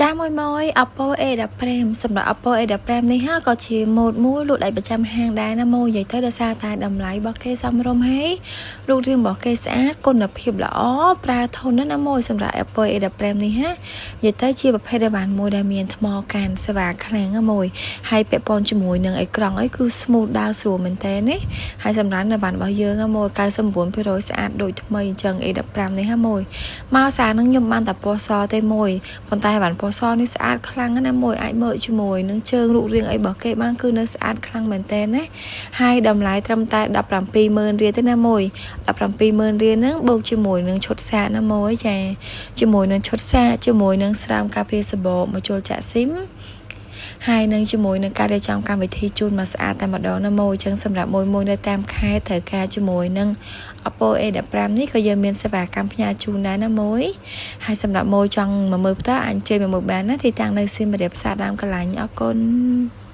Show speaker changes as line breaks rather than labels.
ចាមួយមួយ Oppo A15 សម្រាប់ Oppo A15 នេះហាក៏ជាម៉ូដមួយលក់ដៃប្រចាំហាងដែរណាមួយនិយាយទៅដោយសារតែតម្លៃរបស់គេសមរម្យហើយរូបរាងរបស់គេស្អាតគុណភាពល្អប្រើធន់ណាស់ណាមួយសម្រាប់ Oppo A15 នេះហានិយាយទៅជាប្រភេទអីវ៉ាន់មួយដែលមានថ្មកាន់សេវាខ្លាំងណាមួយហើយពាក់ព័ន្ធជាមួយនឹងអេក្រង់អីគឺ smooth ដើរស្រួលមែនតើនេះហើយសម្រាប់នៅវ៉ាន់របស់យើងណាមួយ99%ស្អាតដូចថ្មីអញ្ចឹង A15 នេះហាមួយមកសារនឹងខ្ញុំបានតែពណ៌សទេមួយប៉ុន្តែវ៉ាន់ពណ៌សនេះស្អាតខ្លាំងណាស់មួយអាចមើលជាមួយនឹងជើងរូបរាងអីរបស់គេបានគឺនៅស្អាតខ្លាំងមែនតើណាហើយតម្លៃត្រឹមតែ170,000រៀលទេណាមួយ170,000រៀលហ្នឹងបូកជាមួយនឹងឈុតសាកណាមួយចាជាមួយនឹងឈុតសាកជាមួយនឹងស្រោមការពារសបកមកចូលចាក់ស៊ីមហើយនឹងជាមួយនឹងការរៀបចំកម្មវិធីជូនមកស្អាតតែម្ដងណាមួយអញ្ចឹងសម្រាប់មួយមួយនៅតាមខេត្តត្រូវការជាមួយនឹង Oppo A15 នេះក៏យើងមានសេវាកម្មផ្ញើជូនដែរណាមួយហើយសម្រាប់មួយចង់មកមើលផ្ទាល់អាចអញ្ជើញមកមើលបានណាទីតាំងនៅសៀមរាបផ្សារដើមកន្លាញ់អរគុណ។